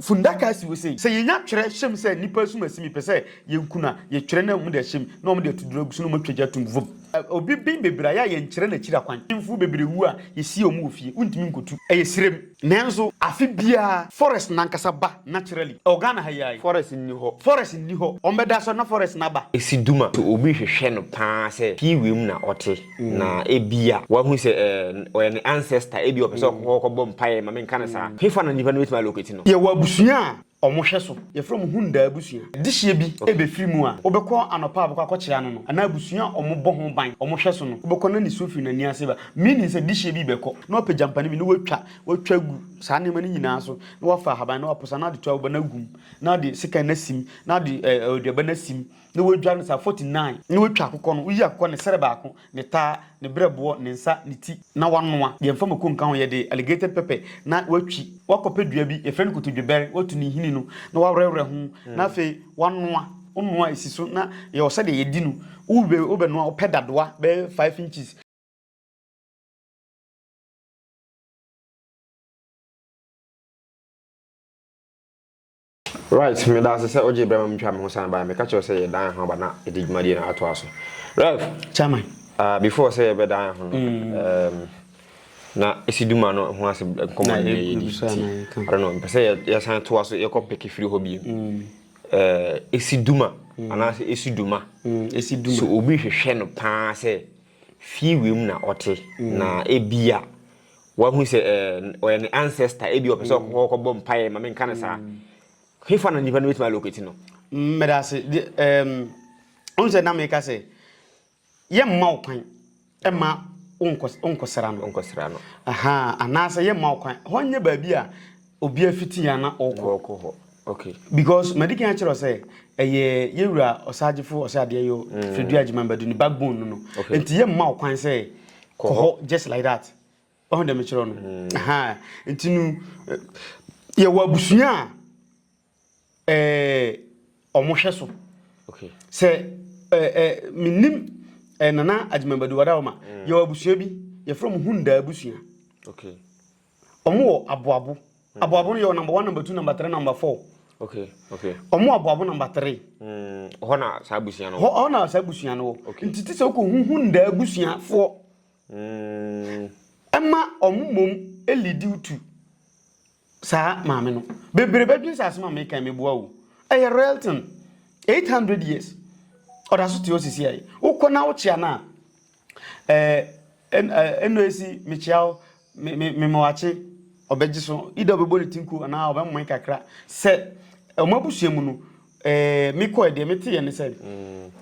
Fundaka si hɔ sei. Sɛ yɛnya twerɛ hyɛ mu sɛ nnipa asum asi mepɛ sɛ yɛnku no a, yɛtwerɛ na wɔde ahyɛ mu na wɔde atuduro agu so na wɔatwa gya atom vum. Obi ben bebree a, yɛ a yɛnkyerɛ n'akyiri akwan. Mfuo bebree wu a, yɛsie wɔn wɔ fie. Wontumi nkɔtu. Ɛyɛ serem. Nanso afe biara forest no ankasa ba naturally. Ɛwɔ Ghana ha yi ara yi. Forest nni hɔ. Forest nni hɔ. Wɔbɛda so na forest no aba. Esi Duma. Sɛ obi rehwehwɛ no paa sɛ fie wei mu na ɔte na ebia wahu sɛ ɛɛ ɔyɛ ne ancestor ebia ɔpɛ sɛ ɔkɔ hɔ kɔbɔ mpaeɛ ma menka no saa. Hefa na nipa no bɛtumi alocate no? Yɛwɔ abusua a wɔhwɛ so. Yɛfrɛ wɔn Hundaa abusua. Dehyeɛ bi rebɛfiri mu a, wobɛkɔ anɔpa a wobɛkɔ akɔkyea no no, anaa abusua a wɔbɔ ho ban, wɔhwɛ so no, wobɛkɔ na nisuo firi n'ani ase ba. Meaning sɛ dehyeɛ bi rebɛkɔ, na wapɛ gyampa no bi na watwa, watwa agu saa nneɛma no nyinaa so, na wafa ahaban na waposa na ade to aboba no agu mu, na ɔde sekan no asim, na ɔde aduaba no asim, na wadware no saa 49, na watwa akokɔ no, woyi akokɔ ne srɛ baako, ne taa, ne berɛboɔ, ne nsa, ne ti, na wanoa, yɛmfa mako nka ho, yɛde alligator pepper na watwi, wakɔpɛ dua bi, yɛfrɛ no kotodwebɛre, watu ne nhini no, na wawerɛwerɛ ho, na afei wanoa, wonoa ɛsi so, na yɛwɔ sɛdeɛ yɛdi no, wobɛnoa, wopɛ dadoa bɛyɛ 5 inches. Right, meda ase sɛ wogye berɛ ma metwa me ho san baeɛ. Meka kyerɛ wo sɛ yɛdan ho aba na yɛde dwumadie no atoa so. Rev, Chairman. Before sɛ yɛbɛdan ho no, na ɛsi duma no ho ase nkɔmmɔ no na yɛdi nti, I don't know, mpɛ sɛ yɛsan toa so yɛkɔ peke firi hɔ bio. Ɛsi duma anaasɛ ɛsi duma. Ɛsi duma. So obi hwehwɛ no paa sɛ fie wei mu na ɔte na ebia Wahu sɛ ɛɛ ɔyɛ ne ancestor, ebi ɔpɛ sɛ ɔkɔ hɔ kɔbɔ mpaeɛ, ma menka no saa. Hefa na nipa no bɛtumi alocate no? Meda ase. De, ɛɛm, wohu sɛ na meka sɛ yɛmma wo kwan mma wonkɔ wonkɔsra no. Wonkɔsra no. Aha, anaasɛ yɛmma wo kwan. Hɔ nyɛ baabi a obi afiti a na ɔkɔ. Ɔkɔ hɔ. Okay. Because madi kan akyerɛ wo sɛ ɛyɛ yɛwura Ɔsagyefo Ɔsɛadeɛyɔ Fredua Agyeman Badu ne backbone no no. Okay. Nti yɛmma wo kwan sɛ Kɔ kɔ hɔ. hɔ just like that. Wahu deɛ mekyerɛ no? Aha. Nti no, yɛwɔ abusua a ɛɛ wɔn hwɛ so. Okay. Sɛ ɛɛ ɛɛ menim ɛɛ Nana Agyeman Badu Wadawoma. Yɛwɔ abusua bi yɛfrɛ wɔn Hundaa abusua. Okay. Wɔn wɔ Aboabo. Aboabo no yɛwɔ number 1, number 2, number 3, number 4. Okay. Okay. Wɔn wɔ Aboabo number 3. Hɔ na saa abusua no wɔ. Hɔ na saa abusua no wɔ. Okay. Nti te sɛ wokɔ hu Hundaa abusuafoɔ. Ɛma wɔn mmom lead wo to saa maame no. Bebree bɛdwen sɛ asɛm a meka yi meboa wo. Ɛyɛ real thing. 800 years. Ɔda so te hɔ sisi ayi. Wokɔ na wokyea no a, ɛɛ ɛno esi mekyea wo, me me me mewakye, ɔbɛgye so. Either ɔbɛbɔ ne ti nko anaa ɔbɛmoe kakra. Sɛ wɔn abusua mu no, Eh, me kɔɛ deɛ me teɛ ne sɛ,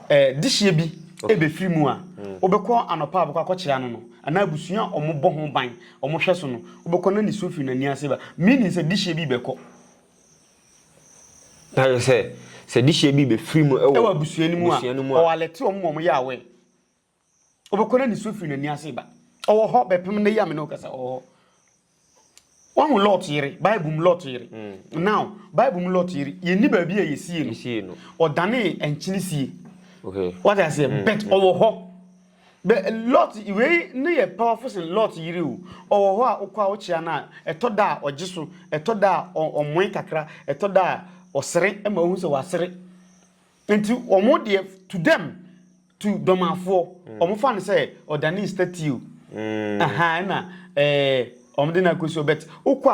eh, dehyeɛ bi ɛbɛfiri mu a, wobɛkɔ anɔpa a wobɛkɔ akɔkyea no no, anaa abusua a wɔn bɔ ho ban, wɔn hwɛ so no, wobɛkɔ na nisuo firi n'ani ase ba. Meaning sɛ dehyeɛ bi bɛkɔ. Na yɛ sɛ, sɛ dehyeɛ bi bɛfiri mu ɛwɔ Ɛwɔ abusua no mu a, abusua no mu a. ɔ alert wɔn ma wɔn yɛ aware. Wobɛkɔ na nisuo firi n'ani ase ba. Ɔwɔ hɔ bɛpem nnɛ yi a me ne wo kasa, ɔwɔ hɔ. Wahu Lot yere, Bible mu Lot yere. Now, Bible mu Lot yere, yɛnni baabi a yɛsie no. Yɛsie no. Ɔdanee nkyene sie. Okay. Wate aseɛ? But ɔwɔ hɔ. But Lot, wei ne yɛ powerful sen Lot yere o. Ɔwɔ hɔ a wokɔ a wokyea no a, ɛtɔ da a ɔgye so, ɛtɔ da a ɔmoe kakra, ɛtɔ da a ɔsere ma wohu sɛ wasere. Nti wɔn deɛ to them to dɔmafoɔ wɔn fa no sɛ ɔdane statue ahaa ɛna ɛɛ wɔn de no akɔsi hɔ but wokɔ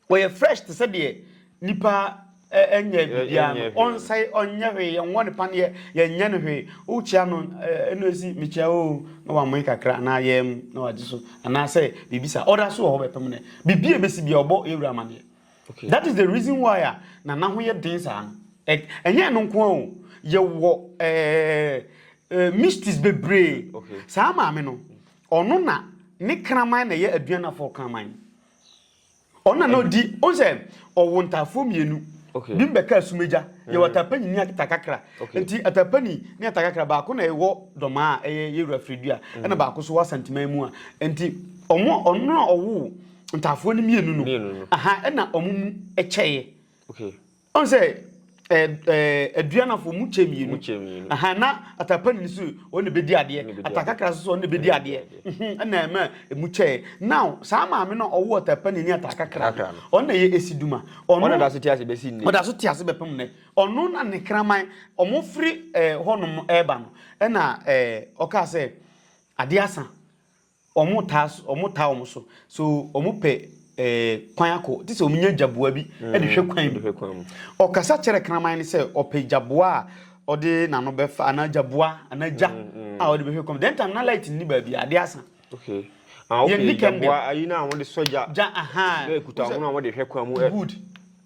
a ɔyɛ fresh te sɛ deɛ nipa ɛnyɛ biribiara no ɔnsɛe ɔnyɛ hwee yɛnwɔ ne paneɛ yɛnyɛ no hwee wokyia no ɛna esi mekyia o na wamoe kakra anaa yɛm na wagye so anaasɛ biribi saa ɔda so wɔ hɔ bɛpem nɛ biribi a ɛbɛsi bia ɔbɔ yɛwura amaneɛ. Okay. That is the reason why a Nana ho yɛ den saa no. Ɛnyɛ ɛno nko ara o. Yɛwɔ ɛɛ eh, mystics bebree. Okay. Saa maame no, ɔno na ne kraman na ɛyɛ aduanafoɔ kraman. Ɔno na na ɔdi, ɔn sɛ ɔwo ntaafoɔ mmienu. Okay. Bi mbɛka asumagya. Yɛwɔ atapani ne atakakra. Okay. Nti atapani ne atakakra baako na ɛwɔ dɔmaa a ɛyɛ yɛwura firidua ɛna baako so wɔ asanteman mu a. Nti ɔmo ɔno a ɔwoo ntaafoɔ no mmienu no Mmienu no. aha ɛna ɔmo mu kyɛeɛ. Okay. Ɔn sɛ ɛɛ aduanafo mu kyɛ mmienu. Mu kyɛ mmienu. Aha, na atapani no so ɔno na bɛdi adeɛ, Ɔno na bɛdi adeɛ. Atakakra nso so ɔno na bɛdi adeɛ. Ɛna ɛma emu kyɛɛ. Now saa maame no a ɔwɔ atapani ne atakakra Kakra no, no. ɔno na ɛyɛ Esiduma. Ɔno na da so te ase bɛsi nnɛ. Ɔda so te ase bɛpem nnɛ. Ɔno na ne kraman, ɔmo firi ɛɛ hɔnom ɛɛba no, ɛna ɛɛ ɔkaa sɛ adeɛ asa. Ɔmo taa so, ɔmo taa ɔmo so. So ɔmo pɛ ɛɛ kwan akɔ, te sɛ ɔmo nya gyaboa bi ɛde hwɛ kwan De mu. hwɛ kwan mu. Ɔkasa kyerɛ kraman no sɛ ɔpɛ gyaboa a ɔde n'ano bɛfa anaa gyaboa anaa gya a ɔde bɛhwɛ kwan mu. Then time na light nni baabi a, adeɛ asa. Okay. Ah, okay. Yɛnni candle. Gyaboa ayi na wɔde sɔ gya. Gya, aha. Na ekuta wɔn a wɔde hwɛ kwan mu. Ɛ. Good.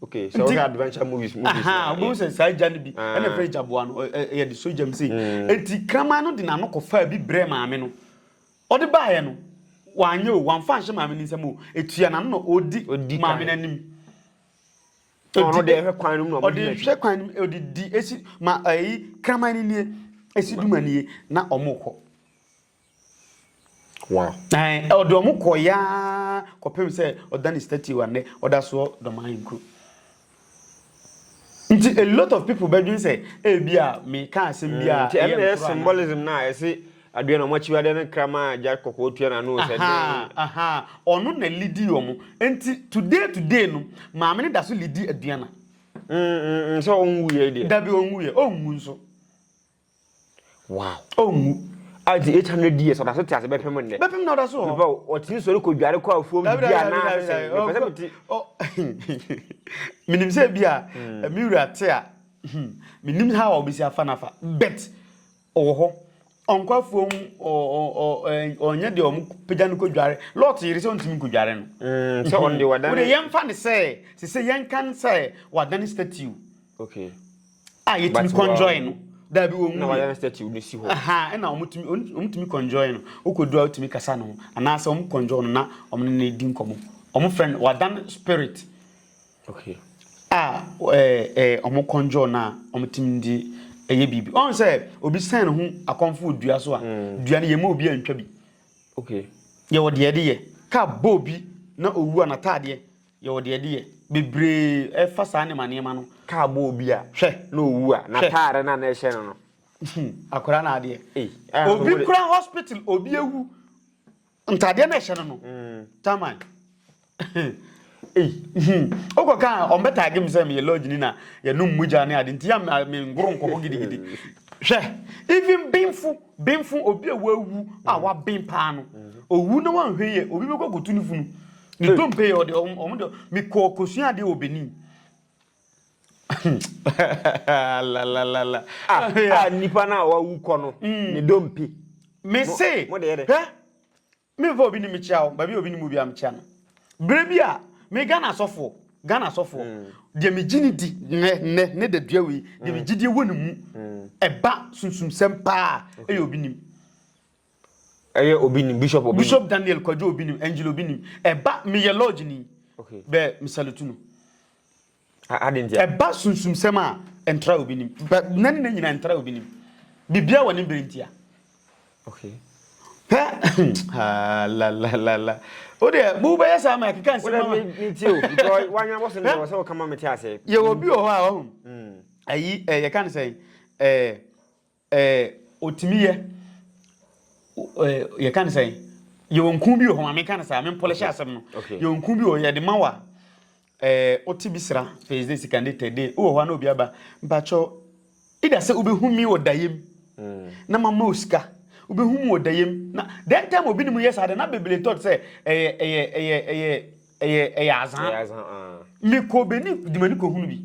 Okay, sɛ wɔhwɛ adventure movies movies. Aha, wobɛhu sɛ saa gya no bi Ah. ɛna ɛfrɛ gyaboa no, yɛde sɔ gya mu sei. Enti kraman no de n'ano kɔfaa bi brɛɛ maame no. Ɔde baeɛ no, wanyɛ o, wamfa anhyɛ maame no nsam o, etua n'ano na ɔdi Ɔdi maame kan. no anim. Ɔno deɛ ɛhwɛ kwan no mu na ɔmo di Ɔde n'akyi. hwɛ kwan no mu, ɔde di esi ma ɛyi kraman no nie, esi duma nie na ɔmo kɔ. Wow. Ɛn, ɔde ɔmo kɔ yaa kɔpem sɛ ɔda ne statue a nnɛ ɔda soɔ Dɔm Ahenkuro. Nti a lot of people bɛdwen sɛ ebi a meka asɛm bi a Nti ɛno ɛyɛ na ɛyɛ ntorɔ anaa. symbolism na ɛsɛ adeɛ na ɔmo akyiwadeɛ ne kraman a gya kɔkɔɔ tua n'ano sɛ Aha, den. aha, ɔno na lidi ɔmo. Nti today today no, maame no da so lidi Aduana. Sɛ ɔnwu yɛ deɛ. Dabi, ɔnwu yɛ, ɔnwu nso. Wow. Ɔnwu. A nti 800 years ɔda so te ase bɛpem nnɛ. Bɛpem na ɔda so wɔ hɔ. Mepa ɔtumi sɔre kɔ dware kɔ afuom Dabi, didi dabi, anaa dabi, sɛ dabi, mepɛ sɛ ɔkɔ- mete. Menim sɛ bi a me wura te a, menim how a obɛsi afa nafa, but ɔwɔ hɔ, ɔnkɔ afuom, ɔnyɛ deɛ ɔmo pagya no kɔdware. Lot yere sɛ ɔntumi nkɔdware no. Sɛ ɔno deɛ wadane. Wode yɛmfa ne sɛ sɛ yɛnka ne sɛ wadane statue a yɛtumi But conjoin no. Dabi, wɔn Na mu wadane statue no si hɔ. Aha, ɛna ɔmotumi conjoin no. Wokɔdu a, wotumi kasa ne ho anaasɛ ɔmo conjoin no na ɔmo ne no di nkɔmmɔ. Ɔmo frɛ no wadan spirit a ɛɛ ɛɛ ɔmo conjure no a ɔmo tumi de ɛyɛ biribi. Ɔn sɛ obi sɛn ne ho akɔmfo wɔ dua so a, dua no yɛma obi antwa bi. Yɛwɔ deɛ yɛde yɛ kaa bɔ obi na owu a, n'ataadeɛ, yɛwɔ deɛ yɛde yɛ bebree ɛfa saa nneɛma nneɛma no. Kaa bɔ obi a Hwɛ. na owu a, n'ataare na na ɛhyɛ no no. Akwaraa na adeɛ. Ei, ah, Obi wode- kura hospital, obi ewu, ntaadeɛ na ɛhyɛ no no taman. Ei. Wokɔ ka a, ɔmbɛtaage me sɛ meyɛ lodge ni na yɛnom mogya ne ade nti yɛ mengoro nkɔkɔ gidigidi. Hwɛ, even benfo benfo, obi a wawu a waben paa no, owu na wanhwɛ yɛ, obi bɛkɔ akɔtu ne funu ne dompe yɛ ɔde ɔmo de mekɔ kɔsua adeɛ wɔ Benin. Lalalala. Ah, ah, nipa na wawu kɔ no ne dompe. Me se Mo de yɛ dɛ? Hwɛ, memfa obi ni mekyia wo baabi a obi ni mu bi a mekyia no berɛ bi a me Ghana asɔfoɔ deɛ megye ne di nnɛ nnɛ ne da dua wei deɛ megye die wɔ ne mu ɛba sunsumsɛm paa ɛyɛ Obi Nim. Ɛyɛ Obi Nim, Bishop Obi Nim. Bishop Daniel Kwadwo Obi Nim, Angel Obi Nim. Ɛba meyɛ lodge ni bɛ mesalutu no. Ade nti a? Ɛba sunsumsɛm a, ɛntra Obi Nim bɛ nna ne ne nyinaa ɛntra Obi Nim biribiara wɔ ne bere ntia. Hɛ, ah, la la la la, o deɛ mo bɛyɛ saa ma ɛkeka nsɛm Wọ́n ama. mi ti o because wanya bɔ sɛ wɔ sɛ wɔka ma mi te ase. Yɛwɔ bi wɔ hɔ a ɔho ayi ɛ yɛka ne sɛn, ɛɛ ɛɛ otumi yɛ ɛɛ yɛka ne sɛn, yɛwɔ nku bi wɔ hɔ, maame ka ne saa mempɔlɛhyɛ asɛm no. Yɛwɔ nku bi wɔ hɔ yɛde ma wa wote bi sra first day, second day, third day, wowɔ hɔ a na obi aba mpakyɛw ida sɛ wobɛhu mi wɔ dayem na mama wo sika. Wobɛhu mu wɔ dayem na then time Obi ne mu yɛ saa de na bebree thought sɛ ɛyɛ azan. Ɛyɛ azan ah. Mekɔ Benin de m'ani kɔhunu bi,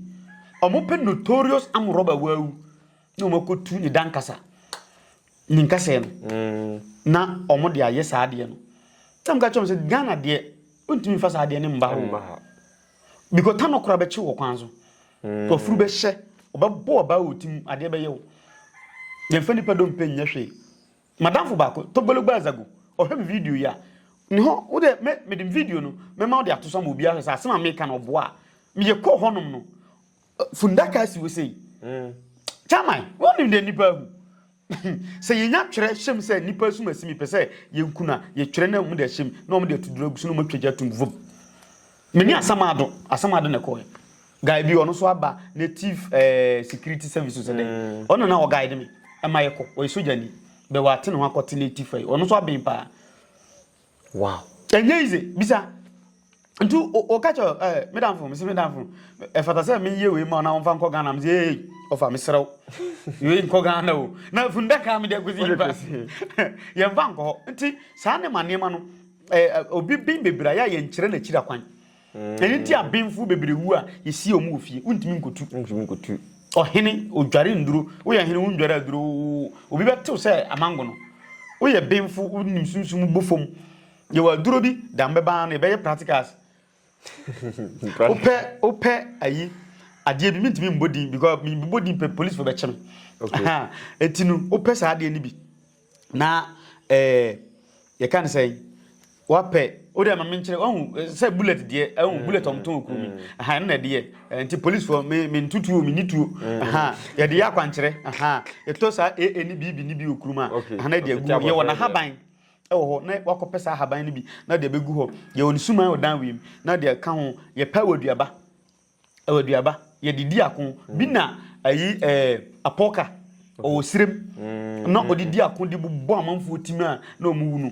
ɔmo pɛ notorious armed robber waawu na ɔmo akɔtu ne dankasa ne nkasɛɛ no na ɔmo de ayɛ saa adeɛ no na meka kyerɛ ɔmo sɛ Ghana deɛ, wontumi mfa saa adeɛ no mba Mba hɔ ha. because tano kora bɛkye wɔ kwan so, ɔfuru bɛhyɛ ɔbɛbɔ ɔbaa wɔ tim adeɛ bɛyɛ wo. Yɛmfa nipa dompe nyɛ hwee. Madamfo baako Togbologba Azago, ɔhwɛ me video yi a ne hɔ wode me mede video no mɛma wode ato so ama obi ahwɛ sɛ asɛm a meka no ɔboa a meyɛ kɔɔ hɔnom no, fundaka si wɔ sei. Chairman, wonim deɛ nipa ahu sɛ yɛnya twerɛ hyɛm sɛ nipa sum asi mi pɛ sɛ yɛnku no a, yɛtwerɛ na ɔmo de ahyɛm na ɔmo de ato duro agu so na ɔmo atwa gya atum vom. Mene Asɛm Ado, Asɛm Ado na ɛkɔɛ. Guy bi ɔno nso aba native eh, security service sɛ dɛn. Mm. Ɔno na ɔguide me ɛma yɛkɔ. Ɔyɛ sogyani. Bɛ wate ne ho akɔte native ayi. Ɔno nso aben paa. Wow. Ɛnyɛ easy. Bisa. Nti ɔka kyerɛ eh, me danfo, mese me danfo, ɛfata sɛ menyɛ wei ma na ɔmfa nkɔ Ghana. Mese ee, ɔfa mesrɛ wo. Wei nkɔ Ghana o. Na fundaka mede akɔsi nipa. Yɛmfa nkɔ hɔ. Nti saa ne ma nneɛma no, eh, obi ben bebree a yɛ a yɛnkyerɛ n'akyiri akwan. Ɛno nti abenfo bebree wu a yɛsie wɔn wɔ fie. Wontumi nkotu. Wontumi nkotu. Ɔhene, odware nnuro. Woyɛ hene, wondware aduro. Obi bɛtew sɛ amango no. Woyɛ benfo, wonim sunsum bɔ fam. Yɛwɔ aduro bi, da mbɛba no, yɛbɛyɛ practicals. Wopɛ, wopɛ ayi, adeɛ bi, mentumi mbɔ din because mebɔ din pɛ, polisifo bɛkye me. Okay. Eti no, wopɛ saa adeɛ no bi. Na ɛɛ yɛka no sɛn wapɛ wode ama menkyerɛ wahu sɛ bullet deɛ ɛhu mm, bullet ɔmtɔn wɔ kurom yi mm. aha ɛno na ɛde yɛ nti policefoɔ me me ntutuo me nituo mm. aha yɛde yɛ akwankyerɛ aha yɛtɔ saa aa ne bb ne bi wɔ kurom a aha na ɛde agu yɛwɔ n'ahaban ɛwɔ hɔ na wakɔpɛ saa ahaban no bi na de abɛgu hɔ yɛwɔ ne suman wɔ dan wiem na de ka ho yɛpɛ wɔ aduaba Ɛwɔ aduaba yɛde di ako bi na ayi ɛɛ apɔka ɔwɔ sirem na ɔde di ako de bobɔ amanfoɔ tim a na wɔn wu no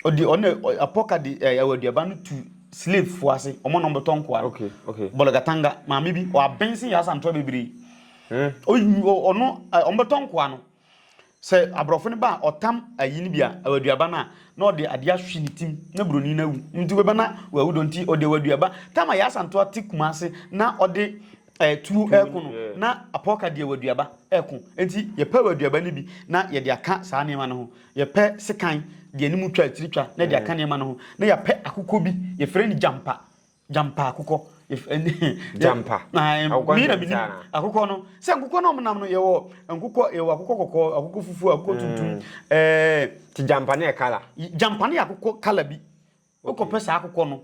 ɔde ɔne apɔka de ɛɛ ɛwɔ aduaba no tu slave foɔ ase wɔn na wɔn bɛtɔ nkoa okay okay bɔlɔgatanga maame bi ɔaben sen yɛ asantoa bebree ɔno wɔn bɛtɔ nkoa no. Sɛ aborɔfo no ba a, ɔtam ayi no bi a, awaduaba no a, na ɔde adeɛ ahwe ne tim na buroni no awu. Nti wobɛba na wawu dɔ nti ɔde awaduaba. Tam a Yaa te Kumase na ɔde eh, tuo ɛko no, na Apɔka de awaduaba ɛko. Nti yɛpɛ awaduaba no bi na yɛde aka saa nneɛma no ho. Yɛpɛ sekan, deɛ anim twa akyiri twa na yɛde aka nneɛma no ho. Na yɛapɛ akokɔ bi, yɛfrɛ no gyampa. Gyampa akokɔ. Gyampa. Akokɔ mi na mi nim akokɔ no. Sɛ nkokɔ na ɔmo nam no yɛwɔ nkokɔ yɛwɔ akokɔ kɔkɔɔ, akokɔ fufuo, akokɔ tuntum. Mm. Ɛɛ. Ti gyampa no yɛ kala. Gyampa no yɛ akokɔ kala bi. Wokɔ pɛ saa akokɔ no.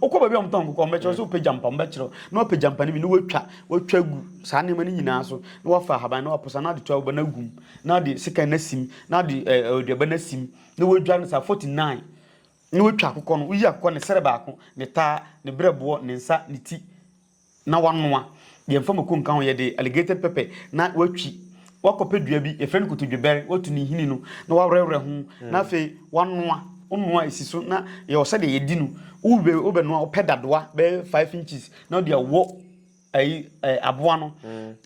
Wokɔ baabi a wɔtɔn nkokɔ, wɔbɛkyerɛ sɛ wopɛ gyampa, wɔbɛkyerɛ na wapɛ gyampa no bi na watwa, watwa agu saa nneɛma no nyinaa so na wafa ahaban na waposa na ade to aboba no agum na ade sekan no asim na ade ɛɛ aduaba no asim na wadwa no saa 49 Na watwa akokɔ no, woyi akokɔ ne srɛ baako, ne taa, ne berɛboɔ, ne nsa, ne ti, na wanoa. Yɛmfa mako nka ho, yɛde alligator pepper na watwi. Wakɔpɛ dua bi, yɛfrɛ no kotodwebɛre, watu ne nhini no na wawerɛwerɛ ho, na afei wanoa. Wonoa esi so na yɛwɔ sɛdeɛ yɛdi no. Wobɛ wobɛnoa, wopɛ dadoa bɛyɛ 5 inches na wode awɔ ayi ɛ aboa no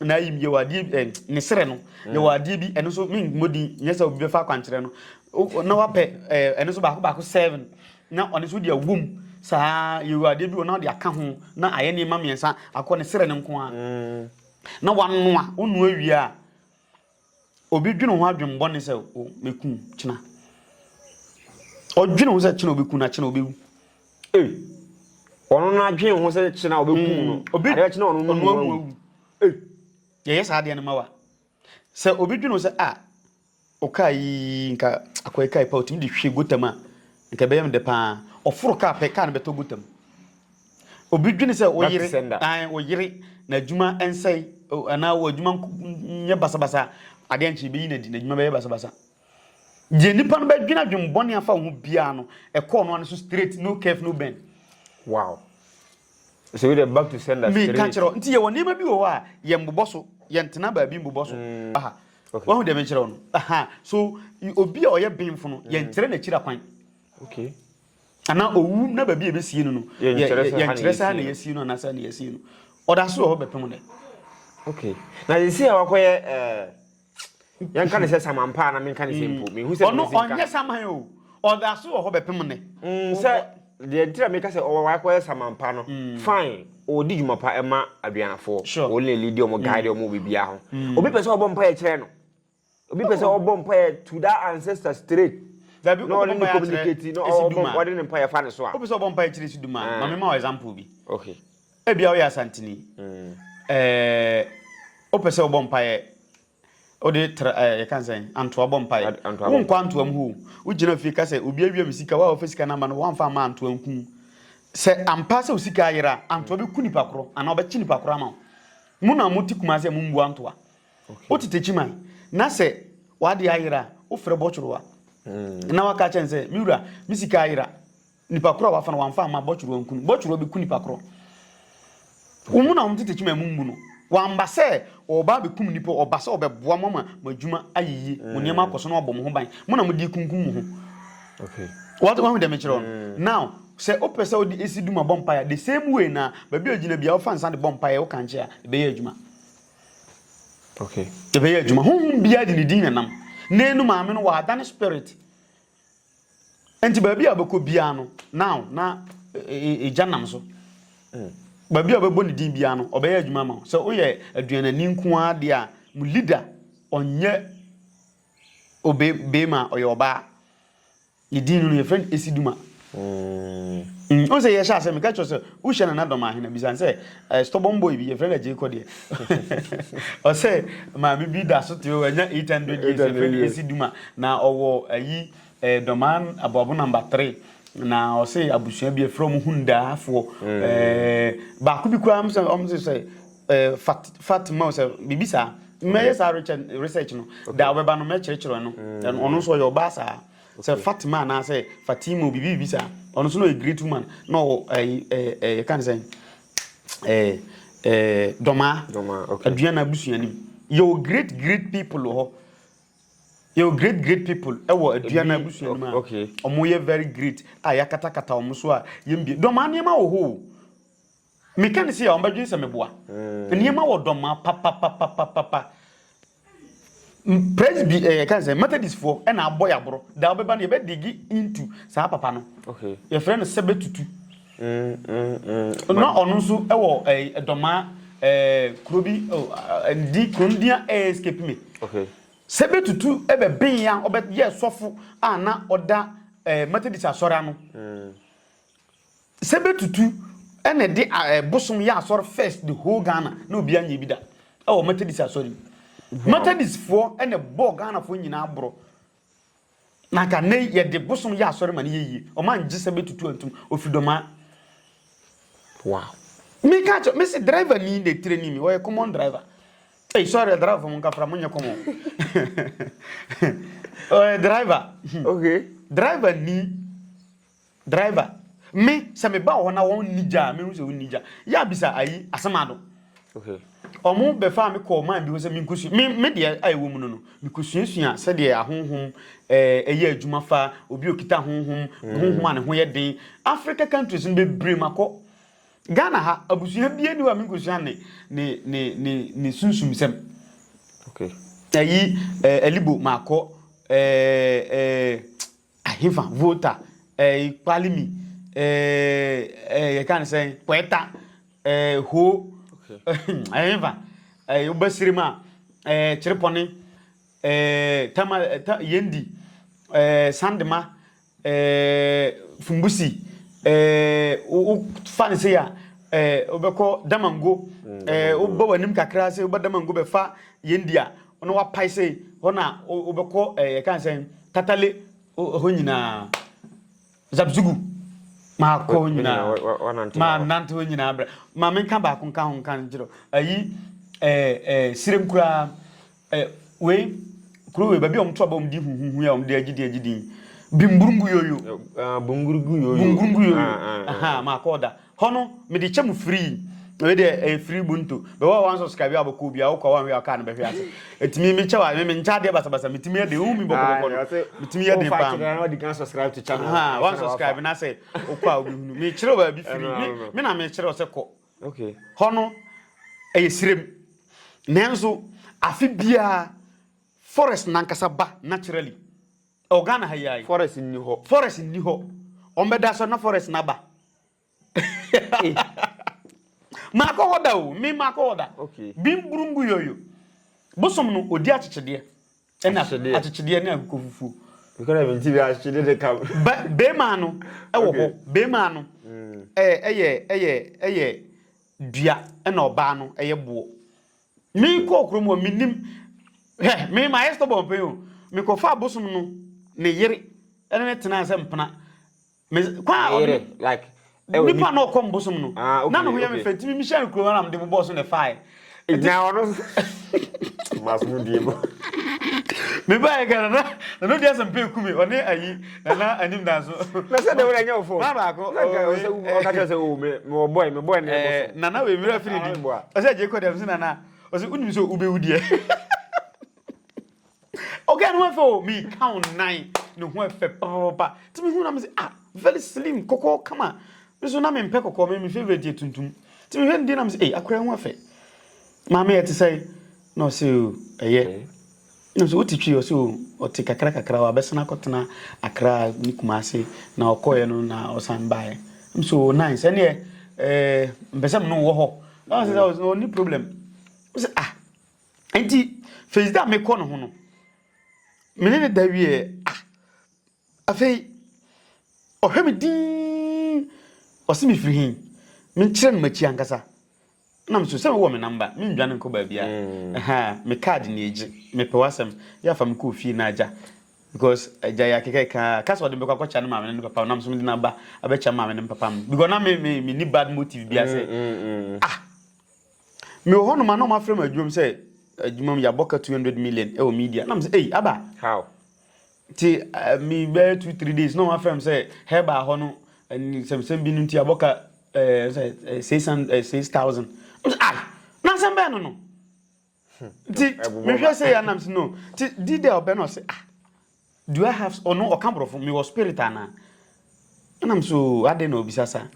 na ayi yɛwɔ adeɛ bi ɛ ne serɛ no yɛwɔ adeɛ bi ɛno nso me mmɔ din nyɛ sɛ obi bɛfa akwankyerɛ no na wapɛ ɛ ɛno nso baako baako seven na ɔno nso de awom saa yɛwɔ adeɛ bi wɔ na ɔde aka ho na ayɛ nneɛma mmiɛnsa akɔ ne serɛ no nko ara na wanoa wonoa wie a obi dwene ho adwene bɔne sɛ o mɛku kyena ɔdwene ho sɛ kyena obɛku na kyena obɛwu. Ei, ɔno no adwene ho sɛ kyena ɔbɛku no. Obi adeɛ kyena ɔno no mu awu. Ei, yɛyɛ saa adeɛ no ma wa. Sɛ obi dwene ho sɛ a ɔkaa yi nka akɔyɛ kaa yi pa ɔtumi de hwie gutter mu a nka ɛbɛyɛ me dɛ paa. Ɔforo kaa pɛ kaa no bɛtɔ gutter mu. Obi dwene sɛ ɔyere ɔyere n'adwuma nsɛe anaa wɔ adwuma nyɛ basabasa adeɛ nkyɛn bɛyi n'adi n'adwuma bɛyɛ basabasa. Deɛ nipa no bɛdwene adwene bɔne afa wo ho biara no ɛkɔɔ no ano so straight, no curve, no bend. Wow. So we back to sender straight. Me ka kyerɛ nti yɛwɔ nneɛma bi wɔ hɔ a yɛn bobɔ so yɛn tena baabi mbobɔ so. Aha. Okay. Wahu deɛ mekyerɛ wo no. Aha. So obi a ɔyɛ benfo no yɛn kyerɛ n'akyiri akwan. Okay. Anaa owu na baabi a yɛbɛsie no no yɛnkyerɛ sɛ ha na yɛsie no anaasɛ na yɛsie no. Ɔda so wɔ hɔ bɛpem dɛ. Okay. Na yɛsi a wakɔyɛ ɛɛ yɛnka ne sɛ samampa na menka ne sɛ mpo mehu sɛ ɔno ɔnyɛ saman o ɔda so wɔ hɔ bɛpem ne sɛ deɛ nti na meka sɛ ɔwɔ wakɔyɛ samampa no fine ɔdi dwuma pa ɛma aduanafoɔ wɔn na lead ɔmo guide ɔmo biribiara ho obi pɛ sɛ ɔbɔ mpa yɛ kyerɛ no obi pɛ sɛ ɔbɔ mpa yɛ to that ancestor straight dabi na ɔne ne communicate na ɔbɔ ɔde ne mpa yɛ fa ne so a wopɛ sɛ ɔbɔ mpa yɛ kyerɛ si duma ma mema wo example bi okay ebia woyɛ asanteni ɛɛ wopɛ sɛ wobɔ mpa yɛ wode tra ɛɛ yɛka sɛn antoa bɔ mpa yɛ wonkɔ antoa mu hɔ wogyina fie ka sɛ obi awia me sika wa wɔfa sika no ama no wɔamfa ama antoa nku sɛ ampa sɛ wo sika ayera antoa bɛku nipa korɔ anaa ɔbɛkye nipa korɔ ama wo mo na mote Kumase a mombu antoa wote Tekyiman na sɛ wade ayera a wofrɛ bɔkyorowa na waka kyɛn sɛ me wura me sika ayera nipa korɔ a wafa no wamfa ama bɔkyorowa nku no bɔkyorowa bɛku nipa korɔ. Wɔn na wɔn tete kyima mu mmu no. Wamba sɛ ɔreba abɛkum nnipa, ɔba sɛ ɔbɛboa mo ama mo adwuma ayɛ yie, mo nneɛma akɔ so na wabɔ mo ho ban. Mo na mode rekunkum mo ho. Okay. What wahu deɛ mekyerɛ wo no? Now, sɛ wopɛ sɛ wode esi dum abɔ mpaeɛ a, the same way na baabi a ogyina biara wofa nsa de bɔ mpaeɛ wokankye a, ɛbɛyɛ adwuma. Okay. Ɛbɛyɛ adwuma. Honhom biara de ne din na nam. N'enu maame no wɔadane spirit. Nti baabi a wobɛkɔ biara no, now na egya nam so. Baabi a wobɛbɔ ne din biara no, ɔbɛyɛ adwuma ama wo. Sɛ woyɛ aduanani nko ara deɛ a, mo leader ɔnyɛ obe beema ɔyɛ ɔbaa. Ne din no no yɛfrɛ no Esiduma. Mm. Wo sɛ yɛhyɛ asɛ meka kyerɛ sɛ wohyɛ Nana Dɔm Ahene bisa no sɛ eh, stubborn boy bi yɛfrɛ no Agyei Kɔdeɛ. Ɔsɛ maame bi da so te hɔ wanya 800 years yɛfrɛ no Esiduma na ɔwɔ ayi eh, Dɔmaa Aboabo number 3 na ɔsɛ abusua bi yɛfrɛ ɔmo Hundaafoɔ. Eh, baako bi koraa ɔmo sɛ ɔmo sɛ eh, Fat, Fatima sɛ biribi saa. Mɛyɛ saa research no da ɔbɛba no mɛkyerɛkyerɛ no. Ɔno nso ɔyɛ ɔbaa saa. Sɛ Fatima anaasɛ Fatima o biribi biribi saa. Ɔno nso na ɔyɛ great woman na ɔwɔ ɛyi ɛɛ ɛɛ yɛka ne sɛn ɛɛ ɛɛ Dɔmaa. Dɔmaa okay. Aduana abusua nim. Yɛwɔ great great people wɔ hɔ. Yɛwɔ great great people ɛwɔ Aduana abusua nim a. Okay. Wɔn yɛ very great a yɛakatakata wɔn so a yɛn bie. Dɔmaa nneɛma wɔ hɔ o. Meka ne sei a wɔbɛdwene sɛ meboa. Nneɛma wɔ Dɔmaa papapapapapa. Presby ɛyɛ kan sɛ Methodist foɔ ɛna abɔ yɛ aborɔ da ɔbɛba no yɛbɛ digi into saa papa no. Okay. Yɛfrɛ no sɛbɛ tutu. Na ɔno nso ɛwɔ ɛɛ dɔmaa ɛɛ kuro bi oh ɛdi kuro no din a ɛyɛ escape me. Okay. Sɛbɛ tutu ɛbɛ ben ya ɔbɛ yɛ sɔfo a na ɔda ɛɛ Methodist asɔre ano. Sɛ bɛtutu ɛna ɛde ɛ bosom yɛ asɔre first the whole Ghana na obiara nyɛ bi da ɛwɔ Methodist asɔre mu. Methodist foɔ ɛna ɛbɔɔ Ghana foɔ nyinaa borɔ. Na nka nnɛ yi yɛde bosom yɛ asɔre ma no yɛ yie. Ɔma ngye sɛ bɛtutu antum ofiri dɔmaa. Wow. Me ka kyɛ me se driver ni na etire ni mi ɔyɛ common driver. Hey, sorry driver mo nkafra mo nyɛ common. Ɔyɛ driver. Okay. Driver ni. Driver, me sɛ me ba wɔ hɔ na wɔn nni gya a, mehu sɛ wɔn nni gya. Yɛ abisa ayi Asemado. Okay. Wɔn bɛfaa me kɔɔ man bi hɔ sɛ menkosua me me deɛ a ɛwɔ mu no no mekɔsuasua sɛdeɛ ahonhom ɛɛ ɛyɛ adwuma fa obi okita honhom honhom a ne ho yɛ den Africa countries no bebree makɔ Ghana ha abusua bi ani hɔ a menkosua ne ne ne ne ne sunsumsɛm. Okay. Ayi ɛɛ Alibo makɔ ɛɛ ɛɛ Ahefa, Volta, eh, Kpalimi, eh, eh, yɛka ne sɛn, Kweta, eh, Ho, ahefa, eh, wobɛsiri mu a, eh, Kyerepɔne, eh, Tama, eh, ta, Yendi, eh, Sandema, eh, Fumbusi, eh, wofa ne sei a, eh, wobɛkɔ Damango, eh, wobɛ w'anim kakra sɛ wobɛ Damango bɛfa Yendi a, na wapae sei, hɔ na wobɛkɔ, eh, yɛka ne sɛn, Tatale hɔ nyinaa, Zabzugu, maakɔ hɔ nyinaa, manante hɔ nyinaa brɛ. Ma menka baako nka ho nka nkyerɛ ayi ɛɛ ɛɛ sirem koraa ɛɛ wei kuro wei baabi a wɔn to aba wɔn di huhuhu a wɔn de agye din agye din bimburungu yoyo. Bungurungu yoyo. Bungurungu yoyo. Maakɔ ɔda. Hɔ no mede kyɛ mo free. Wei deɛ ɛyɛ free bonto. Bɛwɔ a wɔn subscribe a wɔkɔ obi a wokɔ a wɔn ahwɛ a kaa no bɛhwe ase. Etumi mi kyɛ wa me me nkyɛ adeɛ basabasa metumi yɛ den wohu mi bɔkɔbɔkɔ no metumi yɛ den paa. Ha wɔn subscribe na sɛ wokɔ a wobɛhunu. Mekyerɛ baabi free me me na mekyerɛ sɛ kɔ. Okay. Hɔ no ɛyɛ sirem. Nanso afe biara forest nankasa ba naturally. Ɛwɔ Ghana ha yi ara yi. Forest nni hɔ. Forest nni hɔ. Wɔn bɛda so na forest no aba. Maakɔ hɔ da o, me maakɔ hɔ da. Okay. Bimburungu yoyo. Bosom no odi akyekyedeɛ. Ɛna Akyekyedeɛ. akyekyedeɛ ne akokɔ fufuo. Because I mean, akyekyedeɛ de ka. Ba beema no ɛwɔ hɔ. Beema no ɛyɛ ɛyɛ ɛyɛ ɛyɛ dua ɛna ɔbaa no ɛyɛ boɔ. Me kɔɔ kurom hɔ menim hwɛ me mayɛ stubborn pɛn o. Mekɔfaa bosom no ne yere ɛne ne tenaa sɛ mpena. Me kwan a ɔde Yere, like, ɛwɔ nipa na ɔkɔm bosom no. Ah, okay, na ne ho yɛ me okay. fɛ ntumi mehyɛ no kurom na mede bobɔɔ so na ɛfaeɛ. Na ɔno mas mu die mu. Me ba yɛ Ghana na na no di asɛm pɛ ku me ɔne ayi nana anim da so. Na sɛ dɛm na ɛnyɛ wo fo. Maa baako. Na nka ɔsɛ ɔka kyerɛ sɛ o me me wɔ boy me boy na ɛbɔ so. Nana wei mmerɛ firi di. Ɔsɛ gye kɔ dɛm sɛ nana ɔsɛ wonim sɛ wobɛwu deɛ. Ɔgɛ no ho ɛfɛ o me ka wo nan ne ho ɛfɛ papapapa. Ti me hu na me sɛ ah very slim kɔkɔɔ kama. Me so na me mpɛ kɔkɔɔ me me favorite yɛ tuntum. Ti me hwɛ ne din na me sɛ eh akora ho ɛfɛ. Maame ɛte sɛ Na ɔse o ɛyɛ. Na ɔse wote twi? Ɔse o ɔte kakra kakra wabɛsan akɔtena Accra ne Kumasi na ɔkɔeɛ no na ɔsan baeɛ. Nam sɛ o nice ɛneɛ ɛɛ mpɛ sɛ mene wo wɔ hɔ. Na ɔse sɛ ɔnni problem. Ɔse ah nti first day a mekɔ ne ho no mene ne da wieɛ ah afei ɔhwɛ me dinn ɔse mefiri he menkyerɛ no m'akyi ankasa. Nna me so sɛ mewɔ me number, menndwane nnkɔ baabiara. Ɛhaa, me card ni egye, mepɛ w'asɛm, yɛ a fa me kɔ ofie na agya, because agya yɛ akekɛkɛ aa, ka sɛ ɔde me bɛkɔ akɔkyia ne maame ne ne papa, na me so mede no aba abɛkyia me maame ne me papa mo, because na me me menni bad motive biara sɛ, ah, mewɔ hɔnom a na wɔafrɛ me adwuma mu sɛ adwuma mu yɛabɔ ka 200 million ɛwɔ media, na me sɛ, ei, aba. How? Nti me bɛyɛ 2 3 days na wɔafrɛ me sɛ herbal hɔ no, nsɛmsɛm bi no nti yɛabɔ ka ɛɛ sɛ 600 6000. Ah, na asɛm bɛn no no? Nti mehwɛ sɛ yɛ anam sɛ no. Nti di dɛ ɔbɛ no ɔsɛ ah, do I have ɔno ɔka borɔfo mewɔ spirit anaa? Ɛnam so adɛn na obisa saa?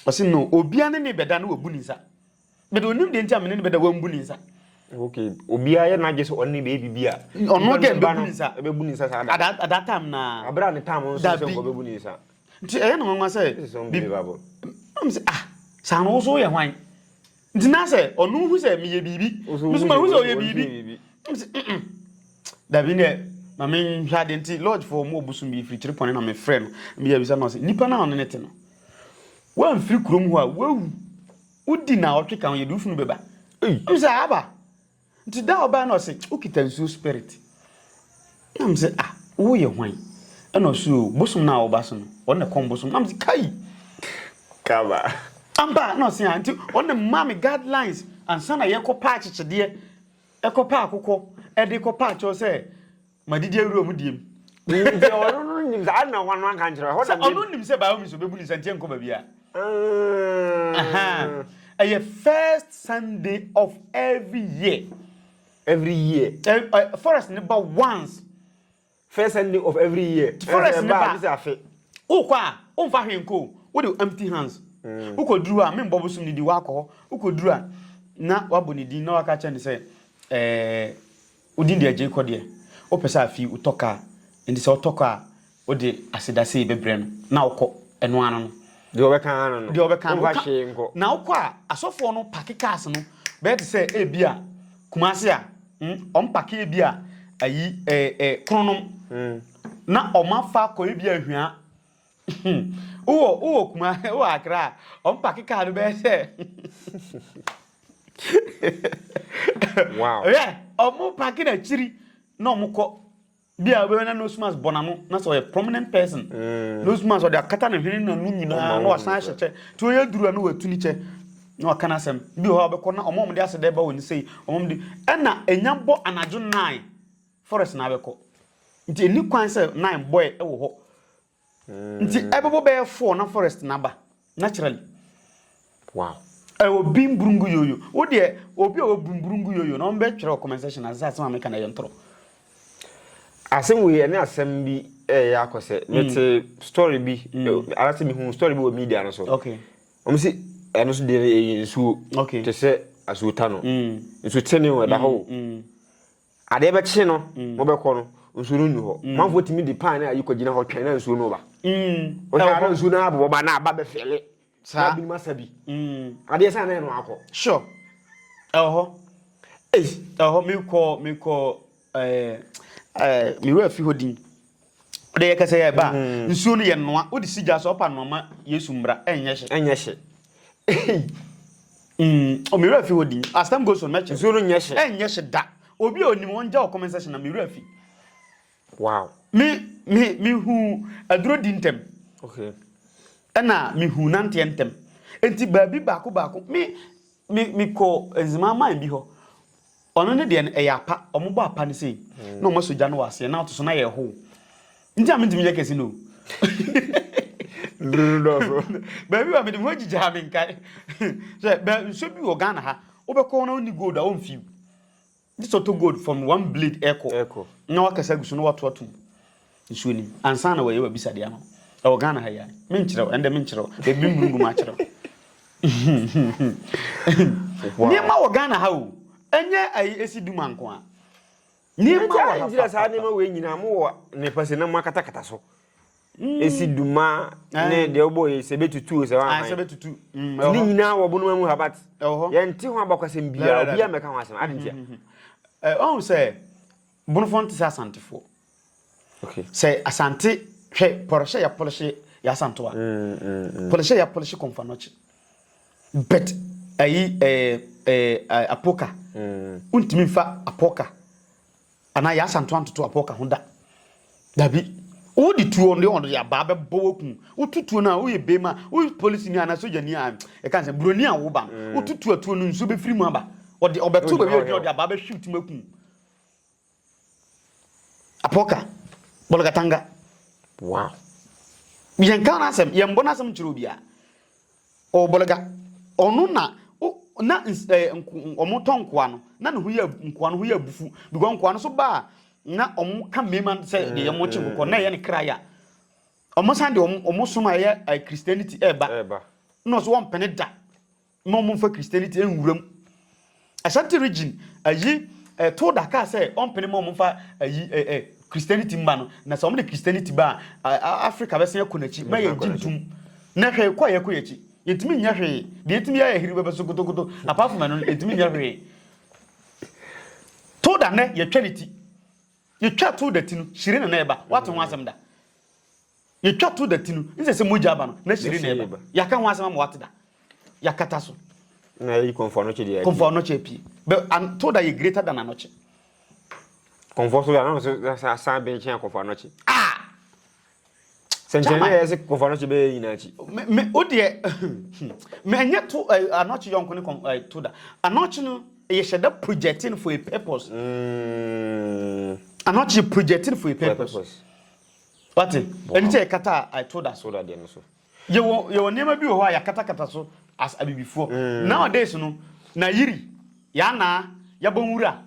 Ɔsɛ no obia ne ne bɛda no wabu ne nsa. But onim deɛ nti a mene ne bɛda wambu ne nsa. Okay, obiara yɛ n'agye sɛ ɔne ne bɛyɛ biribi a. Ɔno gɛ bɛbu ne nsa. Ɛbɛbu ne nsa saa da. At that time na. Abere a ne time nso sɛ nkɔ bɛbu ne nsa. Nti ɛyɛ no nwanwa sɛ. This is unbelievable. Ɛm sɛ ah, saa no wo so woyɛ hwan? Nti na sɛ ɔno hu sɛ meyɛ biribi. Me so mahu sɛ ɔyɛ biribi. Ɛm sɛ mm. Dabi deɛ ma menhwɛ adeɛ nti lodge foɔ ɔmo wɔ bosom bi firi kyerɛ pɔne na mefrɛ no. Meyɛ bisa na ɔsɛ nipa no a ɔne ne te no. Woamfiri kurom hɔ a woawu. Wodi naawɔtwe ka ho yɛde wo funu bɛba. Ɛm sɛ aba. Nti da a ɔbae na ɔse wokita nsuo spirit. Na me sɛ ah woyɛ hwan? Ɛna ɔse o bosom no a woba so no ɔno na ɛkɔm bosom. Na me sɛ kai! Kaba. Ampa na ɔse ah nti ɔno na maa me guidelines ansa na yɛkɔ pa akyekyedeɛ ɛkɔ pa akokɔ ɛde kɔ pa akyɛw sɛ Madidi awura ɔmo diem. Nti ɔno no nim saa na wɔn anka nkyerɛ hɔ na. Sɛ ɔno nim sɛ by all means ɔbɛbu ne nsa nti ɛnkɔ baabi a. Ɛyɛ first Sunday of every year. Every year. Forest ne ba once. First Sunday of every year. Forest ne ba. Wokɔ a womfa hwee nkɔ o. Wode empty hands. Wokɔduru hɔ a membɔ bosom ne din wakɔ hɔ. Wokɔduru a na wabɔ ne din na waka kyerɛ no sɛ ɛɛ. Wo din deɛ gyee kɔ deɛ. Wopɛ sɛ afei wotɔ kaa nti sɛ wotɔ kaa a wode aseda sei bɛbrɛ no na wokɔ ɛno ano no. Deɛ ɔbɛka ano no. Deɛ ɔbɛka no Womfa hwee nkɔ. Na wokɔ a asɔfoɔ no pake cars no bɛyɛ te sɛ ebi a Kumasi a mm wɔn pake ebi a ayi ɛɛ ɛɛ Kronom na wɔn afa akɔ ebi a Ahwia. Wowɔ wowɔ Kuma wowɔ Accra a wɔn pake car no bɛyɛ sɛ Wow. Hwɛ wɔn pake n'akyiri na wɔn kɔ bi a wobɛhwɛ na nose mask bɔ n'ano na sɛ ɔyɛ prominent person mm. nose mask ɔde akata ne hwene n'ano nyinaa na wasan ahyɛ kyɛ nti ɔyɛ duru a na watu ne kyɛ na waka n'asɛm bi wɔ hɔ a wɔbɛkɔ na wɔn a wɔde asɛ dɛ ba wɔn sei wɔn de ɛna enya bɔ anadwo 9 Forest na abɛkɔ. Nti ɛnni kwan sɛ 9 bɔɛ wɔ hɔ. Nti ɛbɛbɔ bɛyɛ 4 na forest na aba naturally. Wow. Ɛwɔ Bimburungu yoyo. Wo deɛ obi a ɔwɔ Bimburungu yoyo na ɔmbɛtwerɛ wɔ comment section ase sɛ asɛm a meka no ɛyɛ ntorɔ. Asɛm wei ɛne asɛm bi ɛyɛ akɔ sɛ mete story bi anaasɛ mehu story bi wɔ media no so. Okay. Wɔn si ɛno so deɛ ɛyɛ nsuo. Okay. Te sɛ asuota no. Nsuo tene o ɛda hɔ o. Adeɛ bɛkye no, mobɛkɔ no, nsuo no nni hɔ. Manfoɔ tumi de pan ne ayi kɔgyina hɔ twɛn na nsuo no ba. Wohwɛ a na nsuo no abobɔ ba na aba bɛfɛle. Na binom asa bi. Adeɛ san na ɛno akɔ. Sure. Ɛwɔ hɔ. Ei. Ɛwɔ hɔ mekɔ mekɔ ɛɛ ɛɛ me werɛ afi hɔ din. Wode yɛ kɛsɛ yɛ ba a, nsuo no yɛ noa. Wode si gya so ɔpa noa ma Yesu mmra ɛnyɛ hye. Ɛnyɛ hye. Ei. Oh, me werɛ afi hɔ din. As time goes on mɛkyerɛ. Nsuo no nyɛ hye. Ɛnyɛ hye da. Obi a onim ɔngya wɔ comment section na me werɛ afi. Wow. Me me me hu aduro di ntɛm. Okay. Ɛna me hu nanteɛ ntɛm. Enti baabi baako baako me me me kɔ nzema man bi hɔ. Ɔno ne deɛ no ɛyɛ apa, ɔmo bɔ apa no sei na ɔmo asɔ gya no wɔ aseɛ na ato so na yɛ hoo. Nti a mentumi nyɛ kɛse no o. Nnuru no dɔɔso. Baabi wa mede me ho agyigya a menkae. Sɛ bɛ nsuo bi wɔ Ghana ha, wobɛkɔ hɔ na wonni gold a womfiw. Gye sɛ ɔtɔ gold from one blade ɛkɔ Ɛkɔ. na wakasa agu so na wato atom nsuo no mu ansa na wɔyɛ w'abisadeɛ ama wo. Ɛwɔ Ghana ha yi a. Menkyerɛ wo, ɛndɛ menkyerɛ wo. Baabi mburu ngu makyerɛ wo. Wow. Nneɛma wɔ Ghana ha o. Ɛnyɛ ayi esi duma nko a. Nneɛma Nti wɔ a ha nti na saa papapapa. nneɛma wei nyinaa mo wɔ ne pɛsɛ na mo akatakata so. Esi duma ne deɛ wobɔ yi sɛ bɛtutu o sɛ Ah, sɛ wahan. bɛtutu. Mm, Nti ɛwɔ ne hɔ. nyinaa wɔ bonoma mu ha but Ɛwɔ hɔ. yɛnte ho abakɔsɛm biara Dabi, obiara dabi. mmɛka ho asɛm ade ntia. Ɛ, ɔhu sɛ Bonofoɔ nte sɛ Asantefoɔ. Okay. Sɛ Asante hwɛ pɔrɔhyɛ yɛ pɔlɔhyɛ yɛ Asantewa. Pɔlɔhyɛ yɛ pɔlɔhyɛ kɔnfanɔkye. But ayi ɛɛ ɛɛ apoka. Wontumi nfa apoka anaa yɛ Asantewa ntoto apoka ho da. Dabi. Wode tuo no deɛ ɔde abaa bɛbɔ wakum. Woto tuo no a woyɛ bema, woyɛ polisini anaa sogyani a ɛka sɛ buroni a woba no, woto tuo a tuo no nsuo bɛfiri mu aba. Ɔde ɔbɛto baabi a ogyina ɔde abaa bɛhwe wo tim akum. Apoka, Bolgatanga. Wow. Yɛnka n'asɛm, yɛmbɔ n'asɛm nkyerɛ obiara. Ɔwɔ Bolga. Ɔno na o na ns ɛɛ nko wɔn tɔ nkoa no, na ne ho yɛ nkoa no ho yɛ abufu because nkoa no so ba a na wɔn ka mmarima sɛ deɛ wɔn kye nkokɔ na ɛyɛ ne kra ya. Wɔn san de wɔn wɔn som a ɛyɛ eh, Christianity ɛɛba. Ɛɛba. Na ɔso wɔn da. Ma ɔmo nfa Christianity nwura mu. Ashanti region ayi eh, Toda kaa sɛ ɔmpene ma ɔmo nfa ayi eh, eh, Christianity mma no, na sɛ ɔmo de Christianity ba a, Africa bɛsan akɔ n'akyi, ma yɛn gye ntum. Na hwɛ kɔ a yɛkɔ yɛn akyi, yɛntumi nyɛ hwee, deɛ yɛtumi yɛ ayɛ hiri bɛbɛ so kotokoto, apart from ɛno no, yɛntumi nyɛ hwee. Toda nɛ yɛtwa ne ti, yɛtwa Toda ti no, hyire na na ɛba, wate ho asɛm da? Yɛtwa to da ti no, nsɛ sɛ mogya aba no, na hyire na ɛba. Yɛaka ho asɛm ama wate da. Yɛakata so. Na yɛyi kɔmfo anɔkye deɛ. Kɔmfo anɔkye apue. But an, to da yɛ greater than anɔkye. Kɔmfo so da, na so asan bɛn kyɛn kɔmfo anɔkye. Ah! Sɛnkyɛn ne yɛ sɛ kɔmfo anɔkye bɛyɛ nyinaa akyi. Me, me, o deɛ, me ɛnyɛ to, eh, anɔkye yɔnko ne kɔm, eh, to da. Anɔkye no, yɛhyɛ da projecting for a purpose. Anɔkye projecting for a purpose. For a purpose. Wate? Ɛno nti a yɛkata a ɛto da so. Da deɛ no so. Yɛwɔ yɛwɔ nneɛma bi wɔ hɔ a yɛakatakata so as abibifoɔ. Mm. Nowadays no, na yiri, yɛanaa, yɛabɔ nwura.